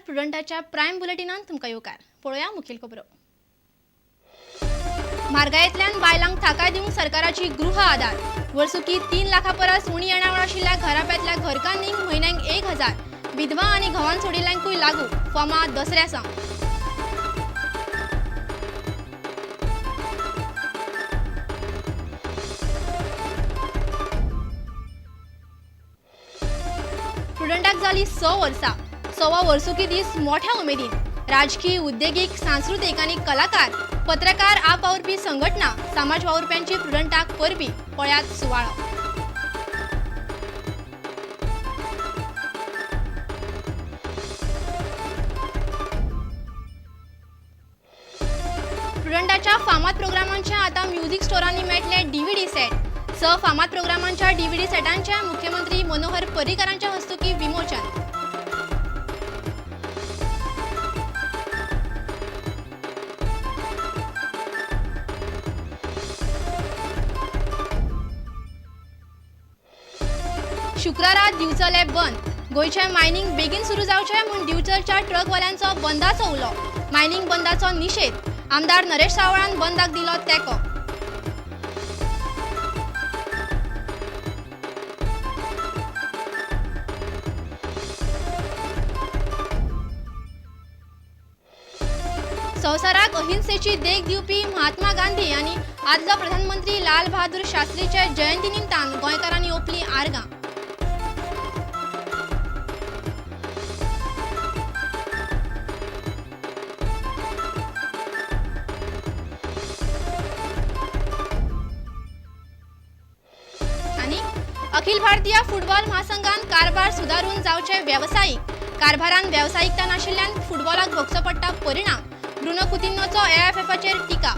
प्रुडंटाच्या prime बुलेटिनान तुमकां येवकार. पळोवया मुखेल खबरो. म्हारगायेंतल्यान बायलांक थाकाय दिवंक सरकाराची गृह आदार. वर्सुकी 3 लाखां परस उणी येणावळ आशिल्ल्या घराब्यांतल्या घरकान्नींक म्हयन्याक 1000, विधवा आनी घोवान सोडिल्ल्यांकूय लागू. फॉर्मां दसऱ्या सावन. प्रुडंटाक जाली 6 वर्सां. 100 वर्सुकी दीस मोठ्या उमेदीन. राजकीय, उद्देगीक, सांस्कृतीक आनी कलाकार, पत्रकार, आप वावुरपी संघटना, समाज वावुरप्यांची प्रुडंटाक परबी. पळयात सुवाळो. प्रुडंटाच्या फामाद प्रोग्रामांच्या आता म्युझिक स्टोरांनी मेळटले डीव्हीडी सेट. 6 फामाद प्रोग्रामांच्या डीव्हीडी सेटांच्या मुख्यमंत्री मनोहर पर्रीकरांच्या हस्तुकी विमोचन. शुक्रारा दिवचले बंद. गोंयचें मायनिंग बेगीन सुरू जावचें म्हूण दिवचलच्या ट्रकवाल्यांचो बंदाचो उलो. मायनिंग बंदाचो निशेध. आमदार नरेश सावळान बंदाक दिलो तेंको. संवसाराक अहिंसेची देख दिवपी महात्मा गांधी आनी आदलो प्रधानमंत्री लाल बहादूर शास्त्रीच्या जयंती निमतान गोंयकारांनी ओंपली आर्गां. आनी अखिल भारतीय फुटबॉल महासंघान कारभार सुदारून जावचे वेवसायीक. कारभारान वेवसायिकता नाशिल्ल्यान फुटबॉलाक भोगचो पडटा परिणाम. ब्रुनो कुतिन्होचो एआयएफएफाचेर टिका.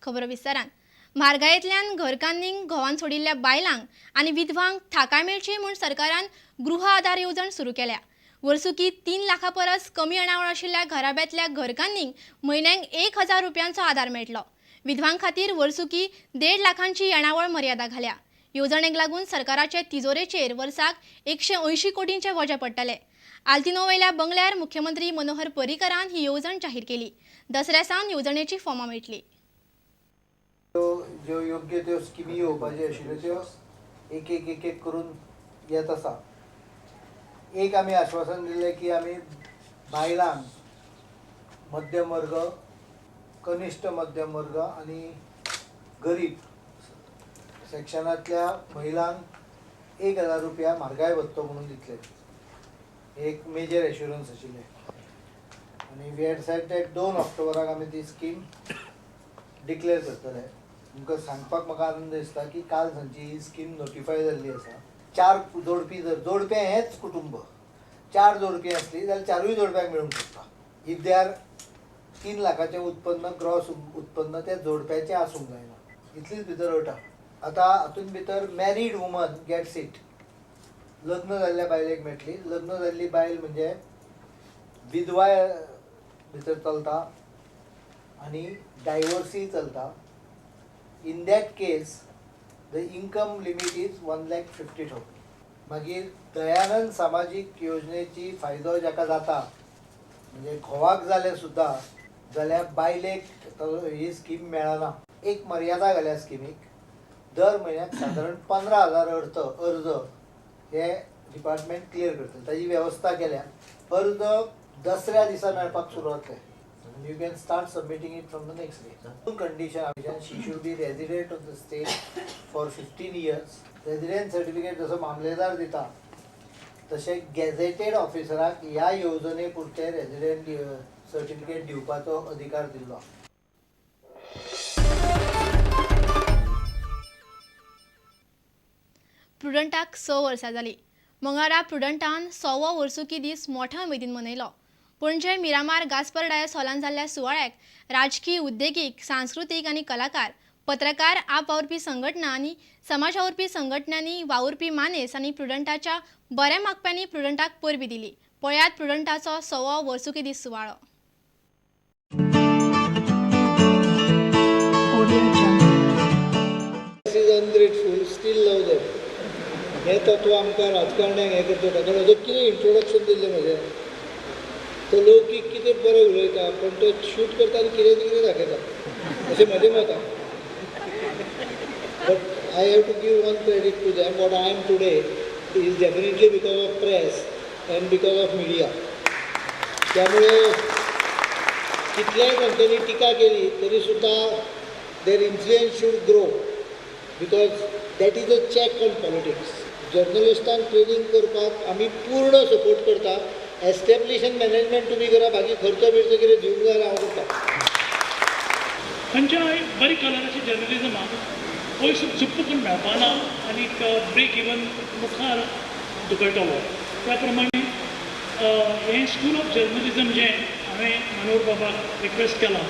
खबरो विस्तारान. म्हारगायेंतल्यान घरकान्नींक, घोवान सोडिल्ल्या बायलांक आनी विधवांक थाकाय मेळची म्हूण सरकारान गृह आधार येवजण सुरू केल्या. वर्सुकी 3 लाखां परस कमी येणावळ आशिल्ल्या घराब्यांतल्या घरकान्नींक म्हयन्याक 1000 रुपयांचो आदार मेळटलो. विधवां खातीर वर्सुकी 1.5 लाखांची येणावळ मर्यादा घाल्या. येवजणेक लागून सरकाराचे तिजोरेचेर वर्साक 180 कोटींचे वजें पडटले. आल्तिनो वयल्या बंगल्यार मुख्यमंत्री मनोहर पर्रीकरान ही येवजण जाहीर केली. दसऱ्या सावन येवजणेची फॉर्मां मेळटली. ज्यो योग्य त्यो स्किमी येवपाच्यो आशिल्ल्यो त्यो एक एक एक एक करून येत आसा. एक आमी आश्वासन दिल्लें की आमी बायलांक मध्यम वर्ग, कनिश्ठ मध्यम वर्ग आनी गरीब सेक्शनांतल्या महिलांक 1000 रुपया म्हारगाय भत्तो म्हणून दितले. एक मेजर एश्युरन्स आशिल्लें आनी we had said that 2 ऑक्टोबराक आमी ती स्कीम डिक्लेअर करतले. तुमकां सांगपाक म्हाका आनंद दिसता की काल सांजची ही स्कीम नोटिफाय जाल्ली आसा. 4 जोडपी, जर जोडपें हेंच कुटुंब, 4 जोडपी आसली जाल्यार 4ूय जोडप्यांक मेळूंक शकता. If they are 3 लाखाचें उत्पन्न, ग्रॉस उत्पन्न त्या जोडप्याचें आसूंक जायना, इतलीच भितर अट. आतां हातूंत भितर मॅरीड वुमन गेट्स it, लग्न जाल्ल्या बायलेक मेळटली. लग्न जाल्ली बायल म्हणजे विधवाय भितर चलता आनी डायवोर्सी चलता. In that case the income limit is 1,50,000. मागीर दयानंद सामाजीक योजनेची फायदो जाका जाता, म्हणजे घोवाक जालें सुद्दां जाल्यार बायलेक ही स्कीम मेळना. एक मर्यादा घाल्या स्किमीक, दर म्हयन्याक सादारण 15,000 अर्ज हे डिपार्टमेंट क्लियर करतले, ताजी वेवस्था केल्या. अर्ज दसऱ्या दिसा मेळपाक सुरू जातले. You can start submitting it from the next day. Condition, she should be resident of the state for 15 years. Resident certificate जसो मामलेदार दिता तशें गॅझेटेड ऑफिसराक ह्या येवजणे पुरते रेजिडेंट सर्टिफिकेट दिवपाचो अधिकार दिल्लो. प्रुडंटाक 6 वर्सां जाली. मंगळारा प्रुडंटान 100वो वर्सुकी दीस मोठ्या उमेदीन मनयलो. पणजे मिरामार गास्पर डायस हॉलान जाल्ल्या सुवाळ्याक राजकीय, उद्देगीक, सांस्कृतीक आनी कलाकार, पत्रकार, आप वावुरपी संघटना आनी समाज वावुरपी संघटनांनी वावुरपी मानेस आनी प्रुडंटाच्या बऱ्या मागप्यांनी प्रुडंटाक परबी दिली. पळयात प्रुडंटाचो 100वो वर्सुकी दीस सुवाळो. Audio Jungle. Is ungrateful, still love them. हें तत्व आमकां राजकारण्यांक हें करचें पडटा. कारण म्हजें कितें इंट्रोडक्शन दिल्लें म्हजें, तो लौकीक कितें बरें उलयता पूण तो शूट करता आनी कितें कितें दाखयता अशें म्हजें मत आहा. But I have to give one credit to them. What I am today is definitely because of press and because of media. त्यामुळे कितल्याय तांच्यांनी टिका केली तरी सुद्दां their influence should grow because that is a check on politics. जर्नलिस्टांक training करपाक आमी पूर्ण support करता. एस्टेब्लिश आनी मॅनेजमेंट तुमी करा, बाकी खर्चो बिर्चो कितें दिवंक जाय जाल्यार हांव करता. खंयच्याय बरी कलराची जर्नलिजमाक पयसो चुप्प करून मेळपाना आनीक ब्रेक इवन मुखार धुकळटलो. त्या प्रमाणे हें स्कूल ऑफ जर्नलिजम जें हांवें मनोहर बाबाक रिक्वेस्ट केलां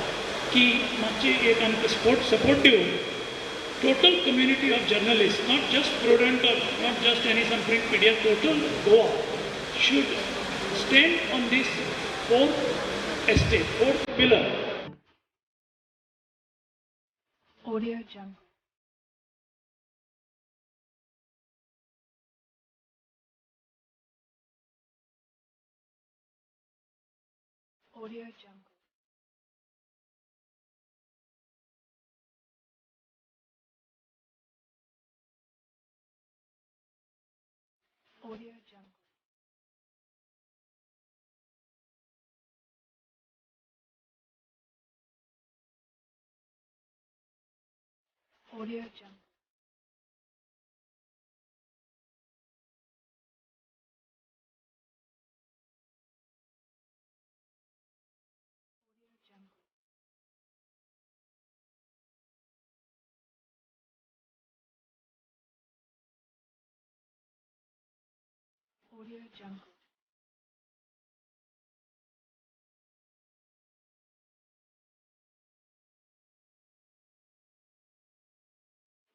की मातशें एक आमकां सपोर्ट दिवन total community of journalist, not just Prudent or not just any some print media, total Goa should stand on this fourth estate, fourth pillar. Audio Jungle. Audio Jungle. Audio Jungle. Audio Jungle. Audio Jungle.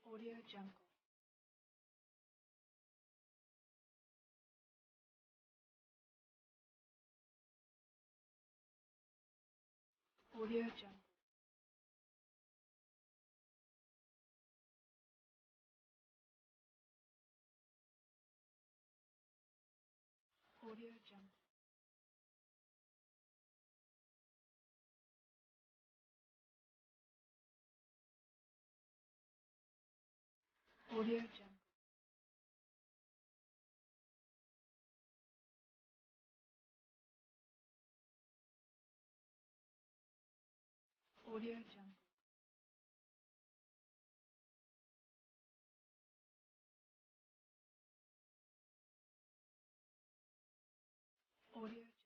Audio Jungle. Audio Jungle. Audio Jungle. Audio Jungle. Audio Jungle. Audio Jungle.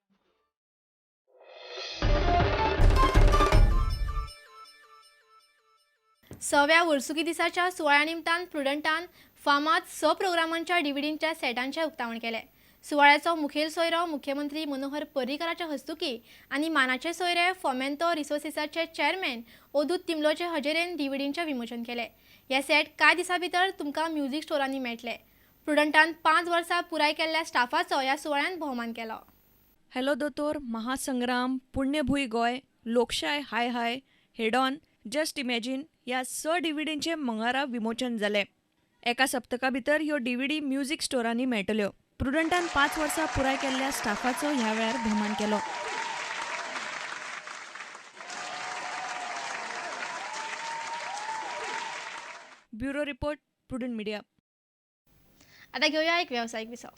100व्या वर्सुकी दिसाच्या सुवाळ्या निमतान प्रुडंटान फामाद 6 प्रोग्रामांच्या डीव्हीडींच्या सेटांचें उक्तावण केलें. सुवाळ्याचो मुखेल सोयरो मुख्यमंत्री मनोहर पर्रीकराच्या हस्तुकी आनी मानाचे सोयरे फोमेंतो रिसोर्सिसाचे चेअरमॅन अवधूत तिंबलोचे हजेरेन डीव्हीडींचें विमोचन केलें. हे सेट कांय दिसां भितर तुमकां म्युझीक स्टोरांनी मेळटले. प्रुडंटान 5 वर्सां पुराय केल्ल्या स्टाफाचो ह्या सुवाळ्यांत भोवमान केलो. हॅलो दोतोर, महासंग्राम, पुण्यभूंय गोंय, लोकशाय हाय हाय, हेडॉन, जस्ट इमॅजीन ह्या 6 डीव्हीडींचें मंगळारा विमोचन जालें. एका सप्तका भितर ह्यो डीव्हीडी म्युझीक स्टोरांनी मेळटल्यो. प्रुडंटान 5 वर्सां पुराय केल्ल्या स्टाफाचो ह्या वेळार भोवमान केलो. Bureau report, Prudent media. आता घेऊया एक व्यावसायिक विसव.